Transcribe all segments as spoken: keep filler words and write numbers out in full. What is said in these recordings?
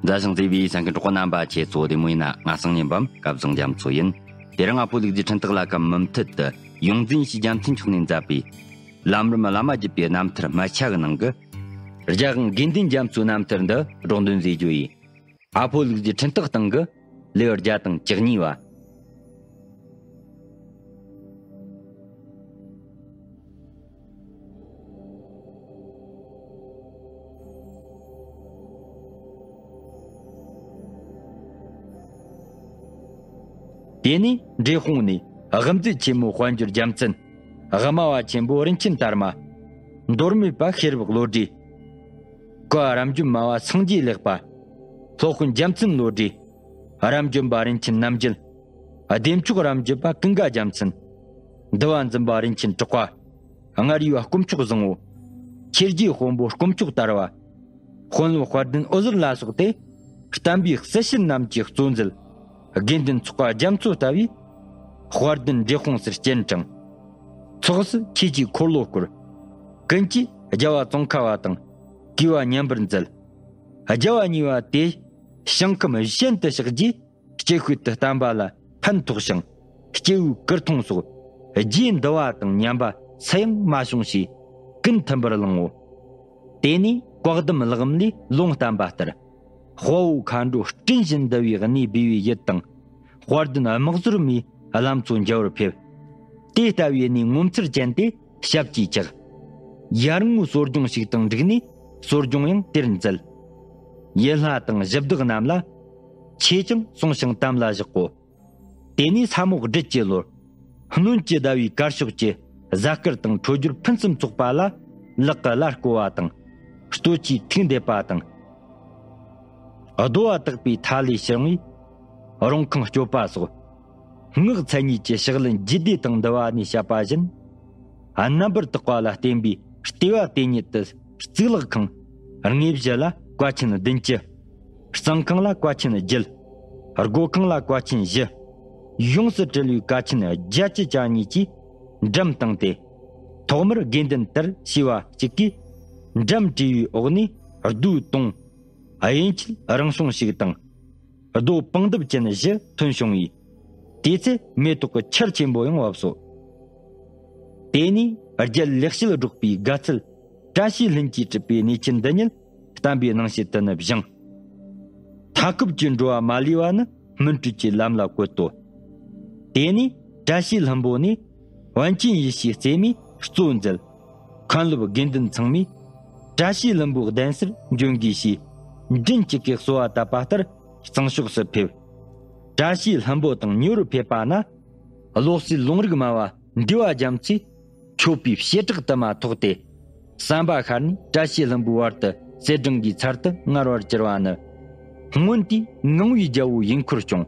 མཛའ་ཞིང་བརྩེ་བའི་གསན་མཁན་གྲོགས་པོ་རྣམ་པ། ཁྱེད་ཚོ་བདེ་མོ་ཡིན་ན། ང་སང་ཉིན་བམ་སྐལ་བཟང་རྒྱ་མཚོ་ཡིན། དེ་རིང་ཨ་ཕོ་ལུག་རྫིའི་འཕྲིན་སྟེགས་ལ་ཀ་མུ་མཐུད་དུ་ཡོངས་འཛིན་ཞི་རྒྱ་མཚན་མཆོག་ནས་མཛད་པའི་ལམ་རིམ་བླ་མ་བརྒྱུད་པའི་རྣམ་ཐར་སྨད་ཆ་གི་ནང་གི་རྒྱལ་དབང་དགེ་འདུན་རྒྱ་མཚོའི་རྣམ་ཐར་འདི་སྒྲོག་འདོན་མཛད་རྒྱུ་ཡིན། ཨ་ཕོ་ལུག་རྫིའི་འཕྲིན་སྟེགས་སྟེང་གི་ལེའུ་བརྒྱ་དང་བཅུ་གཉིས་པ། དེ་ནས་འབྲས་སྤུངས་ནས་དབུ་མཛད་ཆེན་མོ་དཔལ་འབྱོར་རྒྱལ་མཚན། དབུ་མ་པ་ཆེན་པོ་རིན་ཆེན་དར་མ། མདོ་སྨད་པ་ཤེས་རབ་བློ་གྲོས། བཀའ་རབ་འབྱམས་པ་སངས་རྒྱས་ལེགས་པ། སློབ་དཔོན་རྒྱལ་མཚན་བློ་གྲོས། རབ་འབྱམས་པ་རིན་ཆེན་རྣམ་རྒྱལ། བདེ་མཆོག་རབ་འབྱམས་པ་ཀུན་དགའ་རྒྱལ་མཚན། འདུལ་བ་འཛིན་པ་རིན་ཆེན་གྲགས་པ། མངའ་རིས་པ་དཀོན་མཆོག་བཟང་པོ། ཆོས་རྗེ་དཔོན་པོ་དཀོན་མཆོག་དར་བ། དཔོན་སློབ་དཔལ་ལྡན་འོད་ཟེར་ལ་སོགས་ཏེ། བསྟན་པའི་སྲི་ཞུ་རྣམས་ཀྱི་གཙོ་འཛིན། དགེ་འདུན་ཚོགས་པ་རྒྱ་མཚོ་ལྟ་བུའི། དཔལ་ལྡན་འབྲས་སྤུངས་སུ་སྤྱན་དྲངས། ཚོགས་སུ་ཆོས་ཀྱི་འཁོར་ལོ་བསྐོར། ཀུན་གྱིས་རྒྱལ་བ་ཙོང་ཁ་པ་དང་གུས་པ་ཉན་པར་མཛད། རྒྱལ་བ་གཉིས་པ་དེ་ཞིང་ཁམས་གཞན་དུ་གཤེགས་རྗེས། སྐྱེ་ཤུལ་དུ་བསྟན་པ་ལ་ཕན་ཐོགས་ཤིང་། སྐྱེ་བོའི་སྐུར་མཐོང་སོགས་རྗེས་འདུལ་བ་དང་མཉམ་པ་སུ་ཡང་མ་བྱུང་ཞེས་ཀུན་མཐུན་པར་གླེང་ངོ་། དེ་ནས་བཀའ་གདམས་ཀློག་ལམ་ལས་ལུང་བསྟན་པ་ལྟར། དཔའ་བོ་མཁའ་འགྲོ་སྤྲིན་བཞིན་འདུ་བའི་གནས་སྦས་པའི་ཡུལ་དང་། དཔལ་ལྡན་དམག་ཟོར་མའི་བླ་མཚོ་མཇལ་བར་ཕེབས། དེ་ལྟ་བུའི་གནས་ངོ་མཚར་ཅན་དེ་ཞབས་ཀྱིས་བཅགས། ཡར་ངོའི་གསོ་སྦྱོང་ཞིག་དང་འགྲིག་ནས་གསོ་སྦྱོང་ཡང་དེར་མཛད། ཡུལ་ལྷ་དང་གཞི་བདག་རྣམས་ལ། ཆོས་ཀྱང་གསུངས་ཤིང་དམ་ལ་བཞག་གོ། དེ་ནས་ས་མོ་སྦྲུལ་གྱི་ལོར། སྣོན་གྱི་ཟླ་བའི་དཀར་ཕྱོགས་ཀྱི་གཟའ་སྐར་དང་འཕྲོད་སྦྱོར་ཕུན་སུམ་ཚོགས་པ་ལ། ལག་གི་བླ་བརྐོ་བ་དང་། སྟོད་ཀྱི་ཐིག་འདེབས་པ་དང་། རྡོ་བ་དག་པའི་མཐའ་ལས་བྱུང་བའི་རོང་ཁང་སྐྱོབ་པ་སོགས། སྔགས་མཚན་ཉིད་ཀྱི་ཕྱག་ལེན་རྒྱུད་སྡེ་དང་འདུལ་བ་ནས་བཤད་པ་བཞིན། རྣམ་པར་དག་པ་ལ་བརྟེན་པའི་ལྟེ་བ་དེ་ཉིད་དུ་གཙུག་ལག་ཁང་། དངོས་གཞི་ལ་བཀའ་ཆེན་བདུན་ཅུ། གཙང་ཁང་ལ་བཀའ་ཆེན་བརྒྱད། སྒོ་ཁང་ལ་བཀའ་ཆེན་བཞི། ཡོངས་སུ་གྲུལ་བའི་བཀའ་ཆེན་བརྒྱད་ཅུ་གྱ་གཉིས་ཀྱིས་འགྲམ་བཏིང་སྟེ། ཐོག་མར་དགེ་འདུན་དར་ཞེས་པ་གཅིག་གིས་འགྲམ་བྲིས་པའི་འོག་ནས་རྡོའི་དུང་། དབྱིན་ཆད་རང་བྱུང་ཞིག་དང་། རྡོ་པང་གདབ་ཅན་བཞི་ཐོན་བྱུང་བས། དེ་ཚེ་མེ་ཏོག་གི་ཆར་ཆེན་པོ་ཡང་བབས་སོ། དེ་ནས་རྒྱལ་ལེགས་བཤད་སྒྲོག་པའི་དགའ་ཚལ། བཀྲ་ཤིས་ལྷུན་གྱིས་གྲུབ་པའི་གནས་ཆེན་འདི་ཉིད་བསྟན་པའི་སྣང་བྱེད་དུ་ནི་བཞེངས། མཐའ་འཁོབ་ཀྱི་འགྲོ་བ་མ་ལུས་པ་ནི་སྨིན་གྲོལ་གྱི་ལམ་ལ་བཀོད་དོ། དེ་ནས་བཀྲ་ཤིས་ལྷུན་པོ་ནས་པཎ་ཆེན་ཡེ་ཤེས་རྩེ་མོས་གཙོ་མཛད། མཁན་སློབ་དགེ་འདུན་ཚང་མས་བཀྲ་ཤིས་ལྷུན་པོའི་གདན་སར་འབྱོན་དགོས་ཞེས་མགྲིན་གཅིག་གིས་གསོལ་བ་བཏབ་པ་ལྟར་གཙང་ཕྱོགས་སུ་ཕེབས། བཀྲ་ཤིས་ལྷུན་པོ་དང་ཉེ་བར་ཕེབས་པ་ན། བློ་གསལ་ལུང་རིགས་སྨྲ་བ་འདུས་པ་རྒྱ་མཚོས་མཆོད་པའི་བྱེ་བྲག་ཏུ་མ་ཐོགས་ཏེ། ཟམ་པ་ཤར་ནས་བཀྲ་ཤིས་ལྷུན་པོའི་བར་དུ་ཟེ་སྦྲང་གི་ཚལ་དུ་མངར་བར་གྱུར་པ་ནི། སྔོན་དུས་ངང་པའི་རྒྱལ་པོའི་ཡུལ་འཁོར་བྱུང་།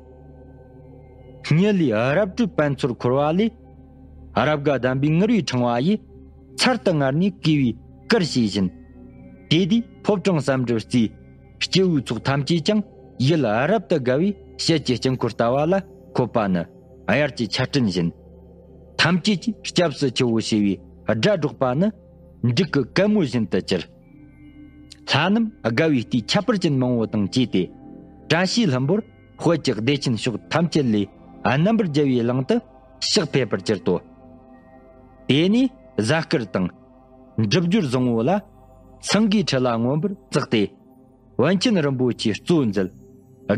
སྙི་ལུས་རབ་བཀྲུས་པད་མཚོར་འཁོར་བ་ལས། རབ་དགའ་ལྡན་པའི་མངར་བའི་ཕྲེང་བ་ཡིས། ཚར་དུ་དངར་ནས་བསྐོས་པའི་གུར་ཞིག་བཞིན། དེ་དུས་ཕོ་བྲང་ཟམ་སྦྲུལ་རྩིའི་སྐྱེ་བོའི་ཚོགས་ཐམས་ཅད་ཀྱང་ཡུལ་རབ་ཏུ་དགའ་བའི་ཞལ་གྱི་དཀྱིལ་འཁོར་ལྟ་བ་ལ་འཁོད་པ་ནི་དབྱར་གྱི་ཆར་སྤྲིན་བཞིན། ཐམས་ཅད་ཀྱིས་སྐྱབས་སུ་མཆིའོ་ཞེས་པའི་སྒྲ་སྒྲོག་པ་ནི་འབྲུག་གི་གད་མོ་བཞིན་དུ་གྱུར། ལྷ་རྣམས་དགའ་བའི་ལྟས་ཁྱད་པར་ཅན་མང་པོ་དང་བཅས་ཏེ། བཀྲ་ཤིས་ལྷུན་པོར་དཔལ་གྱི་བདེ་ཆེན་ཕྱོགས་ཐམས་ཅད་ལས་རྣམ་པར་རྒྱལ་བའི་གླིང་དུ་ཕྱག་ཕེབས་པར་གྱུར་ཏོ། དེ་ནས་གཟའ་སྐར་དང་། འགྲུབ་སྦྱོར་བཟང་པོ་ལ་སེང་གེའི་ཁྲི་ལ་མངོན་པར་བརྩེགས་ཏེ། པཎ་ཆེན་རིན་པོ་ཆེ་གཙོ་མཛད།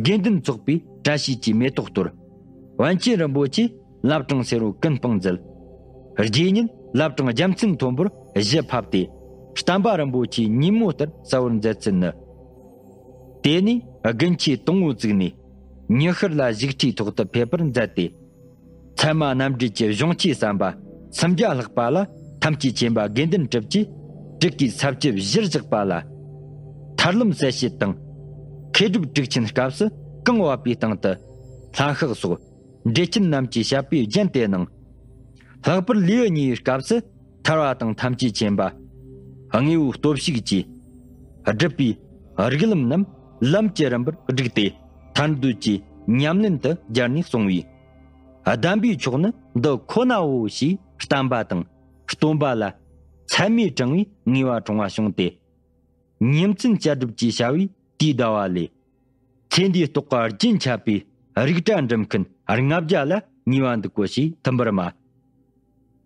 དགེ་འདུན་ཚོགས་པས་བཀྲ་ཤིས་ཀྱི་མེ་ཏོག་གཏོར། པཎ་ཆེན་རིན་པོ་ཆེས་བླ་བྲང་སེར་པོ་ཀུན་སྤངས་མཛད། རྗེ་ཉིད་བླ་བྲང་རྒྱལ་མཚན་མཐོན་པོར་གཞི་ཕབ་སྟེ། བསྟན་པ་རིན་པོ་ཆེའི་ཉིན་མོ་ལྟར་གསལ་བར་མཛད་ཚུལ་ནི། དེ་ནས་དགུན་ཆོས་དང་པོ་བཙུགས་ནས་ཉི་ཤར་ལ་བཞུགས་ཁྲིའི་ཐོག་ཏུ་ཕེབས་པར་མཛད་དེ། ཚད་མ་རྣམ་འགྲེལ་གྱི་གཞུང་ཆོས་ཟམ་པ་སུམ་བརྒྱ་ལྷག་པ་ལ་ཐམས་ཅད་མཁྱེན་པ་དགེ་འདུན་གྲུབ་ཀྱིས་དྲུག་གི་ས་བཅད་བཞིར་བཞག་པ་ལ། ཐར་ལམ་གསལ་བྱེད་དང་། མཁས་གྲུབ་དྲུག་ཆེན་སྐབས་སུ་གང་བབས་པའི་སྟེང་དུ། ལྷ་ཤགས་སོགས་འགྲེལ་ཆེན་རྣམས་ཀྱིས་བཤད་པའི་རྒྱན་དེ་ནང་། ལྷག་པར་ལེའུ་གཉིས་པའི་སྐབས་སུ་ཐར་པ་དང་ཐམས་ཅད་མཁྱེན་པ། དངོས་པོའི་སྟོབས་ཤུགས་ཀྱིས་སྒྲུབ་པའི་རིགས་ལམ་རྣམས་ལམ་གྱི་རིམ་པར་བསྒྲིགས་ཏེ། ཐར་འདོད་ཀྱི་ཉམས་ལེན་དུ་སྦྱར་ནས་གསུངས་པས། གདམས་པའི་མཆོག་ནི་འདི་ཁོ་ནའོ་ཞེས་བསྟན་པ་དང་སྟོན་པ་ལ་ཚད་མས་དྲངས་པའི་ངེས་པ་དྲང་བ་བྱུང་སྟེ། ཉིན་མཚན་བཅུ་དྲུག་ཅེས་བྱ་བའི་དུས་ཟླ་བ་ལས། ཚེ་འདིའི་ལྟོགས་པ་རྒྱུན་ཆད་པའི་རིགས་གྲྭ་འགྲིམ་མཁན་ལྔ་བརྒྱ་ལ་ཉེ་བ་འདུག་གོ་ཞེས་ཐུམ་པར་སྨྲ།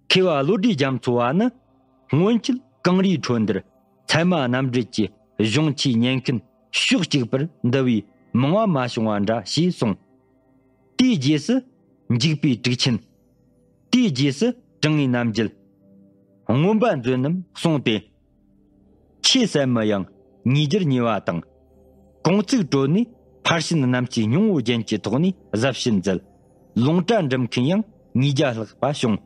མཁས་པ་བློ་གྲོས་རྒྱ་མཚོ་བ་ནི་སྔོན་ཆད་གངས་རིའི་ཁྲོད་འདིར་ཚད་མ་རྣམ་འགྲེལ་གྱི་གཞུང་ཆེས་ཉན་མཁན་ཕྱོགས་གཅིག་པར་འདུ་བའི་མང་བ་མ་བྱུང་བ་འདྲ་ཞེས་གསུངས། དེའི་རྗེས་སུ་འཇིགས་པའི་དྲུག་ཆེན། དེའི་རྗེས་སུ་དྲང་ངེས་རྣམ་རྒྱལ། མངོན་པ་མཛོད་རྣམས་གསུངས་ཏེ། ཆོས་ཟབ་མོ་ཡང་ཉིས་བརྒྱར་ཉེ་བ་དང་། གུང་ཚིགས་གྲོལ་ནས་ཕར་ཕྱིན་རྣམ་བཅུའི་སྙིང་པོ་རྒྱན་གྱི་ཐོག་ནས་ཟབ་བཤད་མཛད། ལུང་གྲྭ་འགྲིམ་མཁན་ཡང་ཉིས་བརྒྱ་ལྷག་པ་བྱུང་།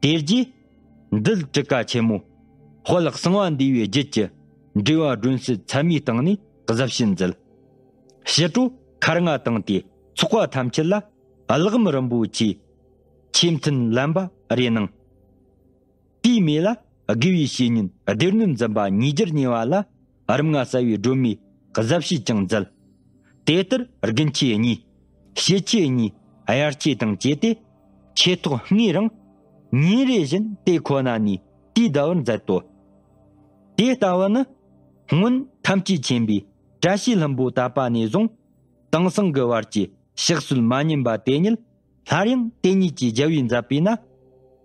དེ་རྗེས་འདུལ་གྲུ་ཁ་ཆེན་མོ་དཔལ་གསང་བ་འདུས་པའི་རྒྱུད་ཀྱི་འགྲེལ་བ་སྒྲོན་གསལ་ཚད་མའི་སྟེང་ནས་ཟབ་བཤད་མཛད། ཕྱི་དྲོ་མཁར་རྔ་བཏང་སྟེ་ཚོགས་པ་ཐམས་ཅད་ལ་གླེགས་བམ་རིན་པོ་ཆེའི་ཆོས་མཐུན་ལམ་པ་རེ་གནང་། དེའི་སྨད་ལ་དགེ་བའི་བཤེས་གཉེན་སྡེ་སྣོད་འཛིན་པ་ཉིས་བརྒྱར་ཉེ་བ་ལ་རིམ་ལྔ་གསལ་བའི་སྒྲོན་མེའི་ཟབ་བཤད་ཀྱང་མཛད། དེ་ལྟར་དགུན་ཆོས་གཉིས། ཕྱི་ཆོས་གཉིས་དབྱར་ཆོས་དང་བཅས་ཏེ་ཆོས་ཐོག་ལྔའི་རིང་ཉིན་རེ་བཞིན་དེ་ཁོ་ན་ནས་དུས་འདའ་བར་མཛད་དོ། དེ་ལྟ་བུ་ནི་སྔོན་ཐམས་ཅད་མཁྱེན་པའི་བཀྲ་ཤིས་ལྷུན་པོ་དད་པ་ནས་བཟུང་དེང་སང་གི་བར་གྱི་ཕྱག་སྲོལ་མ་ཉམས་པ་དེ་ཉིད་སླར་ཡང་དེ་ཉིད་ཀྱི་རྒྱལ་བས་མཛད་པས་ན།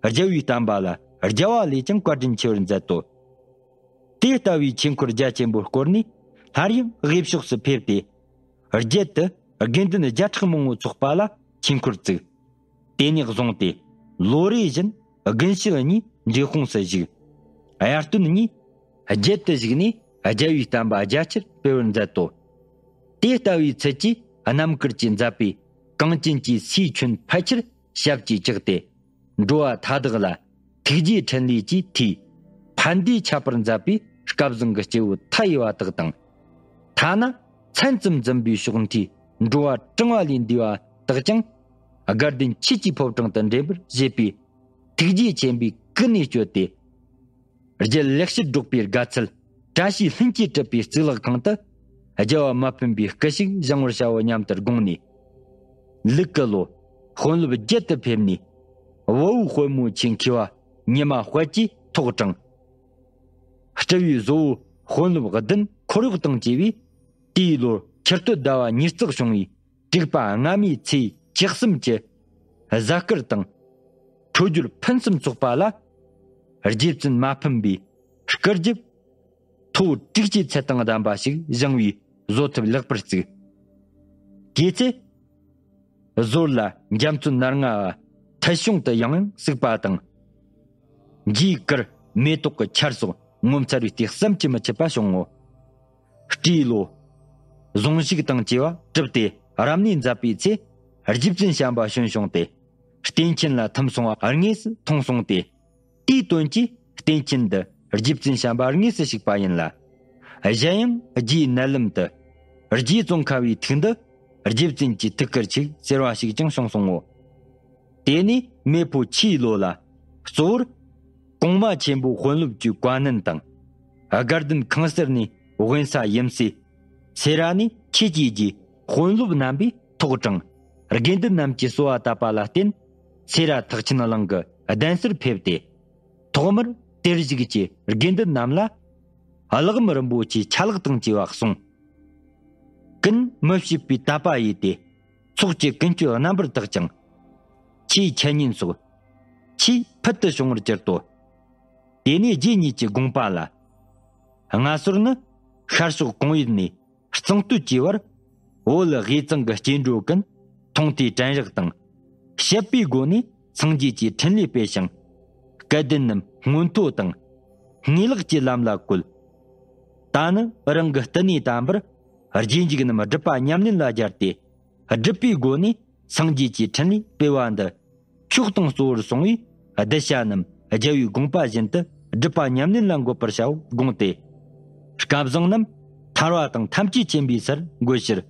རྒྱལ་བའི་བསྟན་པ་ལ་རྒྱལ་བ་ལས་ཀྱང་བཀའ་དྲིན་ཆེ་བར་མཛད་དོ། དེ་ལྟ་བུའི་ཆོས་འཁོར་རྒྱ་ཆེན་པོར་བསྐོར་ནས་སླར་ཡང་དབུས་ཕྱོགས་སུ་ཕེབས་ཏེ། རྒྱལ་དུ་དགེ་འདུན་བརྒྱ་ཕྲག་མང་པོ་ཚོགས་པ་ལ་ཆོས་འཁོར་བཙུགས། དེ་ནས་བཟུང་སྟེ་ལོ་རེ་བཞིན་དགུན་ཕྱེད་གཉིས་འབྲས་སྤུངས་སུ་བཞུགས། དབྱར་སྟོན་གཉིས་རྒྱལ་དུ་བཞུགས་ནས་རྒྱལ་བའི་བསྟན་པ་རྒྱ་ཆེར་སྤེལ་བར་མཛད་དོ། དེ་ལྟ་བུའི་ཚུལ་གྱིས་རྣམ་དཀར་གྱིས་མཛད་པའི་གངས་ཅན་གྱི་སའི་ཁྱོན་ཕལ་ཆེར་ཞབས་ཀྱིས་བཅགས་ཏེ། འགྲོ་བ་མཐའ་དག་ལ་ཐུགས་རྗེའི་འཕྲིན་ལས་ཀྱིས་ཐོས། ཕན་བདེའི་ཁྱད་པར་མཛད་པའི་སྐལ་བཟང་གི་སྐྱེས་བུ་མཐའ་ཡས་པ་དག་དང་། ཐ་ན་མཚན་ཙམ་འཛིན་པའི་ཕྱོགས་མཐའི་འགྲོ་བ་གྲངས་པ་ལས་འདས་པ་དག་ཀྱང་དགའ་ལྡན་ཆོས་ཀྱི་ཕོ་བྲང་དུ་འདྲེན་པར་བྱེད་པའི་ཐུགས་རྗེ་ཆེན་པོས་ཀུན་ནས་བསྐྱོད་དེ། རྒྱལ་ལེགས་བཤད་སྒྲོག་པའི་དགའ་ཚལ་བཀྲ་ཤིས་ལྷུན་གྱིས་གྲུབ་པའི་གཙུག་ལག་ཁང་དུ་རྒྱལ་བ་མ་ཕམ་པའི་སྐུ་ཞིག་བཞེངས་པར་བྱའོ་སྙམ་དུ་དགོངས་ནས། ལུག་གི་ལོ་དཔོན་སློབ་བརྒྱད་དུ་ཕེབས་ནས། བལ་པོའི་དཔོན་མོ་ཆེ་མཁས་པ་ཉི་མ་དཔལ་གྱིས་ཐོག་དྲངས། སྤྲུལ་པའི་བཟོ་བོ་དཔོན་སློབ་བདུན་འཁོར་གཡོག་དང་བཅས་པས་དེའི་ལོར་ཁྱི་སྟོད་ཟླ་བ་ཉེར་བརྩེགས་བྱུང་བའི་དྲུག་པ་སྔ་མའི་ཚེས་བཅུ་གསུམ་གྱི་གཟའ་སྐར་དང་། འཕྲོད་སྦྱོར་ཕུན་སུམ་ཚོགས་པ་ལ། རྗེ་བཙུན་མ་ཕམ་པའི་སྐུ་རྒྱུད་མཐོ་དྲུག་ཅུའི་ཚད་དང་ལྡན་པ་ཞིག་བཞེངས་པའི་བཟོ་ཐབས་ལེགས་པར་བཙུགས། དེའི་ཚེ། ཟོར་ལ་རྒྱ་མཚོ་ནར་ལྔ་བ་ཐུ་ཤོང་དུ་ཡང་ཡང་བསུགས་པ་དང་། རྗེའི་གུར་མེ་ཏོག་གི་ཆར་སོགས་ངོ་མཚར་བའི་ལྟས་བསམ་གྱིས་མི་ཁྱབ་པ་བྱུང་ངོ་། སྤྲེའུ་ལོ། གཟུངས་གཞུག་དང་བཅས་པ་གྲུབ་སྟེ་རབ་གནས་མཛད་པའི་ཚེ། རྗེ་བཙུན་བྱམས་པ་བྱོན་བྱུང་སྟེ། བསྟན་ཆེན་ལ་ཐིམ་སོང་བ་དངོས་སུ་མཐོང་སོང་སྟེ། དེའི་དོན་གྱིས་བསྟན་ཆེན་འདི་རྗེ་བཙུན་བྱམས་པ་དངོས་སུ་བཞུགས་པ་ཡིན་ལ། གཞན་ཡང་རྗེའི་མནལ་ལམ་དུ། རྗེ་ཙོང་ཁ་བའི་ཐུགས་འདི་རྗེ་བཙུན་གྱི་ཐུགས་ཀར་ཆིག་ཟེར་བ་ཞིག་ཀྱང་བྱུང་སོང་ངོ་། དེ་ནས་མེ་ཕོ་ཆེའི་ལོ་ལ། གཙོ་བོར། གོང་མ་ཆེན་པོ་དཔོན་སློབ་ཀྱི་བཀའ་ནན་དང་། དགའ་ལྡན་ཁང་གསར་ནས་དབེན་ས་ཡུམ་སྲས། སེ་ར་ནས་ཆོས་ཀྱི་རྗེ་དཔོན་སློབ་རྣམ་པས་ཐོག་དྲངས། དགེ་འདུན་རྣམས་ཀྱིས་གསོལ་བ་བཏབ་པ་ལ་བརྟེན། སེ་ར་ཐེག་ཆེན་གླིང་གི་གདན་སར་ཕེབས་ཏེ། ཐོག་མར་དེར་བཞུགས་ཀྱི་དགེ་འདུན་རྣམས་ལ། གླེགས་བམ་རིན་པོ་ཆེའི་ཆ་ལག་དང་བཅས་པ་གསུངས། ཀུན་མི་ཕྱེད་པའི་དད་པ་ཡོད་དེ། ཚོགས་ཀྱི་ཀུན་སྤྱོད་རྣམ་པར་དག་ཅིང་། ཆེས་འཆད་ཉན་སོགས་ཆེས་ཕུལ་དུ་བྱུང་བར་གྱུར་ཏོ། དེ་ནས་རྗེ་ཉིད་ཀྱི་དགོངས་པ་ལ། སྔ་སོར་ནི་ཤར་ཕྱོགས་གོང་ཡུལ་ནས་གཙང་སྟོད་ཀྱི་བར། བོད་དབུས་གཙང་གི་སྐྱེ་འགྲོ་ཀུན་མཐོང་ཐོས་དྲན་རེག་དང་། བཤད་པའི་སྒོ་ནས་སངས་རྒྱས་ཀྱི་འཕྲིན་ལས་སྤེལ་ཞིང་། སྐལ་ལྡན་རྣམས་མངོན་མཐོ་དང་། ངེས་ལེགས་ཀྱི་ལམ་ལ་བཀོད། ད་ནི་རང་གི་བསྟི་གནས་དམ་པར་རྗེས་འཇུག་རྣམས་སྒྲུབ་པ་ཉམས་ལེན་ལ་སྦྱར་ཏེ། སྒྲུབ་པའི་སྒོ་ནས་སངས་རྒྱས་ཀྱི་འཕྲིན་ལས་སྤེལ་བ་འདི་མཆོག་དང་གཙོ་བོར་སོང་བས། གདུལ་བྱ་རྣམས་རྒྱལ་བའི་དགོངས་པ་བཞིན་དུ་སྒྲུབ་པ་ཉམས་ལེན་ལ་འགོད་པར་བྱའོ་དགོངས་ཏེ། སྐལ་བཟང་རྣམས་ཐར་བ་དང་ཐམས་ཅད་མཁྱེན་པའི་སར་འགོད་ཕྱིར།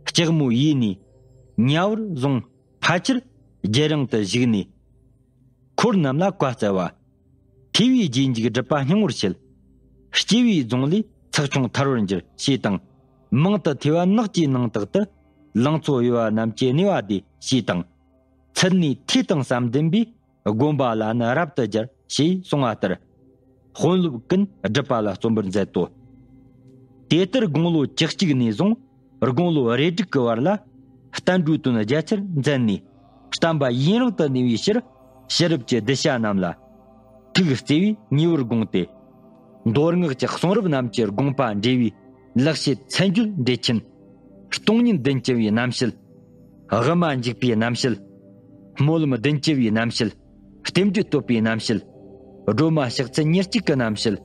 ལྕགས་མོ་ཡས་ནས་ཉ་བར་བཟུང་། ཕལ་ཆེར་རྒྱལ་རིང་དུ་བཞུགས་ནས། འཁོར་རྣམས་ལ་བཀའ་སྩལ་པ། ཐོས་པས་རྗེས་འཇུག་སྒྲུབ་པ་སྙིང་པོར་བྱེད། སྐྱེ་བོའི་རྫོང་ལས་ཚེགས་ཆུང་ཐར་བར་འགྱུར་ཞེས་དང་། མང་དུ་ཐོས་པ་ནགས་ཀྱི་ནང་དག་ཏུ། ལང་ཚོ་གཡོ་བ་རྣམས་ཀྱི་གནས་པ་བདེ་ཞེས་དང་། ཚུལ་ནི་ཐོས་དང་བསམ་ལྡན་པས། དགོངས་པ་ལ་ནི་རབ་ཏུ་སྦྱར་ཞེས་གསུངས་པ་ལྟར། དཔོན་སློབ་ཀུན་སྒྲུབ་པ་ལ་བརྩོན་པར་མཛད་དོ། དེ་ལྟར་དགུང་ལོ་བཅུ་གཅིག་ནས་བཟུང་དགུང་ལོ་རེ་དྲུག་གི་བར་ལ་བསྟན་འགྲོའི་དོན་རྒྱ་ཆེར་མཛད་ནས། བསྟན་པ་ཡུན་རིང་དུ་གནས་པའི་ཕྱིར། ཕྱི་རབས་ཀྱི་གདུལ་བྱ་རྣམས་ལ། ཐུགས་བརྩེ་བས་ཉེ་བར་དགོངས་ཏེ། མདོ་སྔགས་ཀྱི་གསུང་རབ་རྣམས་ཀྱི་དགོངས་པ་འགྲེལ་བའི་ལེགས་བཤད་མཚན་བརྗོད་འགྲེལ་ཆེན། སྟོང་ཉིད་བདུན་ཅུ་པའི་རྣམ་བཤད། དབུ་མ་འཇུག་པའི་རྣམ་བཤད། སྨོན་ལམ་བདུན་ཅུ་པའི་རྣམ་བཤད། རྟེན་འབྲེལ་བསྟོད་པའི་རྣམ་བཤད། སྒྲོལ་མ་ཕྱག་འཚལ་ཉེར་གཅིག་གི་རྣམ་བཤད།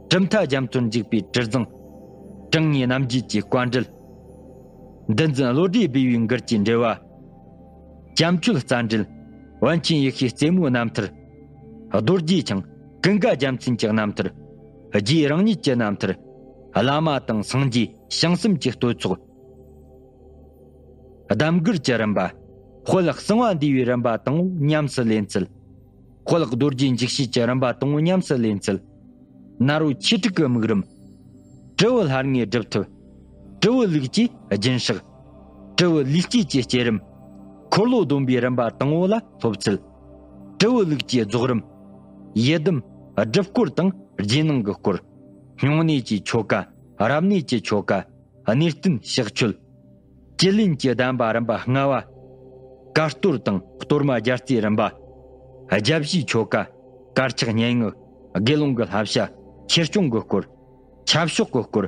གྲུབ་མཐའ་རྒྱ་མཚོར་འཇུག་པའི་དྲི་བཟང་། དྲང་ངེས་རྣམ་འབྱེད་ཀྱི་བཀའ་འགྲེལ། འདུལ་འཛིན་བློ་གྲོས་སྦས་པའི་མགུར་གྱི་འགྲེལ་བ། ཇ་མཆོད་རྩ་འགྲེལ། པཎ་ཆེན་ཡེ་ཤེས་རྩེ་མོའི་རྣམ་ཐར། རྡོ་རྗེ་འཆང་། ཀུན་དགའ་རྒྱལ་མཚན་གྱི་རྣམ་ཐར། རྗེ་རང་ཉིད་ཀྱི་རྣམ་ཐར། བླ་མ་དང་སངས་རྒྱས་བྱང་སེམས་ཀྱི་བསྟོད་ཚོགས། གདམས་མགུར་གྱི་རིམ་པ། དཔལ་གསང་བ་འདུས་པའི་རིམ་པ་དང་པོ་ཉམས་སུ་ལེན་ཚུལ། དཔལ་རྡོ་རྗེ་འཇིགས་བྱེད་ཀྱི་རིམ་པ་དང་པོ་ཉམས་སུ་ལེན་ཚུལ། ནཱ་རོ་ཆོས་དྲུག་གི་དམིགས་རིམ། དྲིལ་བུ་ལྷར་ལྔའི་སྒྲུབ་ཐབས། དྲིལ་བུ་ལུགས་ཀྱི་རྒྱུན་བཤགས། དྲིལ་བུ་ལུས་སྐྱེས་ཀྱི་བསྐྱེད་རིམ། འཁོར་ལོ་སྡོམ་པའི་རིམ་པ་དང་པོ་ལ་སློབ་ཚུལ། དྲིལ་བུ་ལུགས་ཀྱི་རྫོགས་རིམ། ཡི་དམ་སྒྲུབ་སྐོར་དང་རྗེས་གནང་གི་སྐོར། སྨྱུང་གནས་ཀྱི་ཆོ་ག། རབ་གནས་ཀྱི་ཆོ་ག། གནས་བརྟན་ཕྱག་མཆོད། བཅུད་ལེན་གྱི་གདམས་པ་རིམ་པ་ལྔ་པ། བཀའ་གཏོར་དང་གཏོར་མ་སྦྱར་རྩིས་རིམ་པ། རྒྱབ་བཞིའི་ཆོ་ག། དཀར་ཆག་སྙན་ངག། དགེ་སློང་གི་བསླབ་བྱ། ཆོས་སྐྱོང་གི་སྐོར། ཆབ་ཤོག་གི་སྐོར།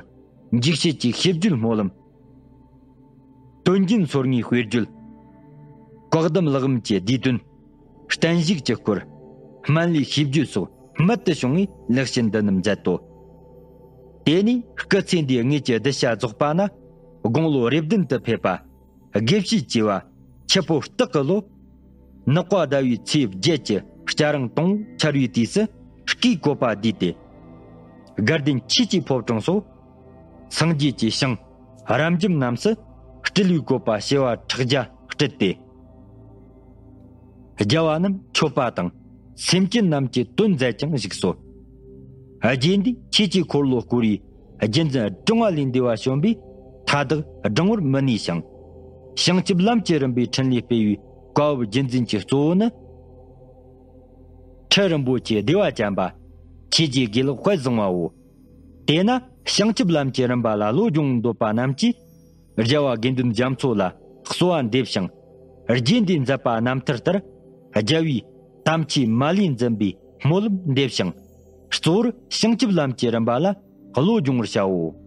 འཇིགས་བྱེད་ཀྱི་ཤིས་བརྗོད་སྨོན་ལམ། དོན་རྒྱན་སོ་ལྔའི་དཔེར་བརྗོད། བཀའ་གདམས་ལེགས་ལམ་གྱི་བསྡུས་དོན། བརྟན་བཞུགས་ཀྱི་སྐོར། སྨན་བླའི་ཤིས་བརྗོད་སོགས་རྨད་དུ་བྱུང་བའི་ལེགས་བཤད་འདི་རྣམས་མཛད་དོ། དེ་ནས་སྐུ་ཚེ་འདིའི་དངོས་ཀྱི་གདུལ་བྱ་རྫོགས་པ་ན། དགུང་ལོ་རེ་བདུན་དུ་ཕེབས་པ། དགེ་བཤེས་བཅས་པ་ཆུ་ཕོ་སྟག་གི་ལོ། ནག་པ་ཟླ་བའི་ཚེས་བརྒྱད་ཀྱི་སྐྱ་རེངས་དང་པོ་འཆར་བའི་དུས་སུ་སྐུའི་བཀོད་པ་བསྡུས་ཏེ། དགའ་ལྡན་ཆོས་ཀྱི་ཕོ་བྲང་སོགས། སངས་རྒྱས་ཀྱི་ཞིང་རབ་འབྱམས་རྣམས་སུ་སྤྲུལ་བའི་བཀོད་པ་བྱེ་བ་ཕྲག་བརྒྱ་སྤྲུལ་ཏེ། རྒྱལ་བ་རྣམས་མཆོད་པ་དང་སེམས་ཅན་རྣམས་ཀྱི་དོན་མཛད་ཅིང་བཞུགས་སོ། རྗེ་འདིས་ཆོས་ཀྱི་འཁོར་ལོ་བསྐོར་བའི་རྒྱུད་འཛིན་བགྲང་བ་ལས་འདས་པ་བྱོན་པས་མཐའ་དག་བགྲང་བར་མི་ནུས་ཤིང་། བྱང་ཆུབ་ལམ་གྱི་རིམ་པའི་འཕྲིན་ལས་སྤེལ་བའི་བཀའ་བབས་རྒྱུད་འཛིན་གྱི་གཙོ་བོ་ནི། ཁྲི་རིན་པོ་ཆེ་བདེ་བ་ཅན་པ། ཆོས་ཀྱི་དགེ་ལེགས་དཔལ་བཟང་བའོ། དེས་ན་བྱང་ཆུབ་ལམ་གྱི་རིམ་པ་ལ་བློ་སྦྱོང་འདོད་པ་རྣམས་ཀྱིས། རྒྱལ་བ་དགེ་འདུན་རྒྱ་མཚོ་ལ་གསོལ་བ་འདེབས་ཤིང་། རྗེ་འདིས་མཛད་པ་རྣམ་ཐར་ལྟར། རྒྱལ་བའི་དམ་ཆོས་མ་ལུས་འཛིན་པའི་སྨོན་ལམ་འདེབས་ཤིང་། གཙོ་བོར་བྱང་ཆུབ་ལམ་གྱི་རིམ་པ་ལ་བློ་སྦྱོང་བར་བྱའོ།